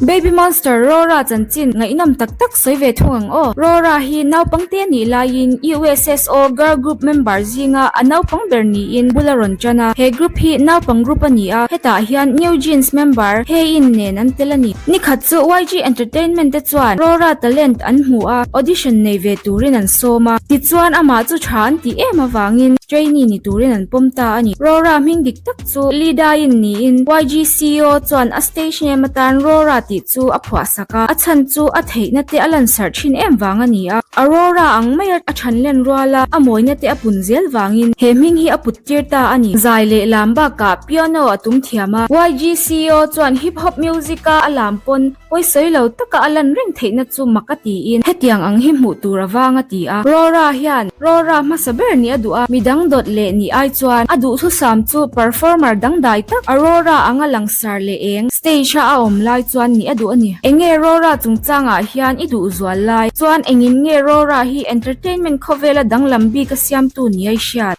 Baby Monster Rora chanchin ngaihnawm tak tak sawi ve thung ang aw. Rora hi naupangte a nih laiin USSO girl group member zinga a naupang ber niin bul a rawn tan a. He group hi naupang group a ni a, hetah hian New Jeans member Hae-in nen an tel a ni. Nikhat chu YG Entertainment te chuan Rora talent an hmu a, audition nei ve turin an sawm a. Tichuan amah chu tha an tih em avangin trainee ni turin an pawm ta a ni. Rora hming dik tak chu Lee Dain niin YG CEO chuan a stage name atan Rora tih chu a phuah sak a, a chhan chu a theihna te a lansarh thin em vang a ni a. Aurora ang maia a than len ruala a mawina te a pun zel vangin he hming hi a put tir ta a ni. Zai leh lam bakah piano a tum thiam a, YG CEO chuan hip hop music a a lam pawn Pawisawi lo taka a lan reng theihna chu mak a tiin hetiang ang hi hmuh tur a vang a ti a. Rora hian Rora hmasa ber nih a duh a, midang dawt leh nih ai chuan a duhthusam chu performer dangdai tak Aurora anga langsar leh eng stage a a awm lai chuan nih a duh a ni. Enge Rora chungchangah hian i duh zual lai chuan engin nge Rora hi entertainment khawvela danglam bik a siamtu nia i hriat?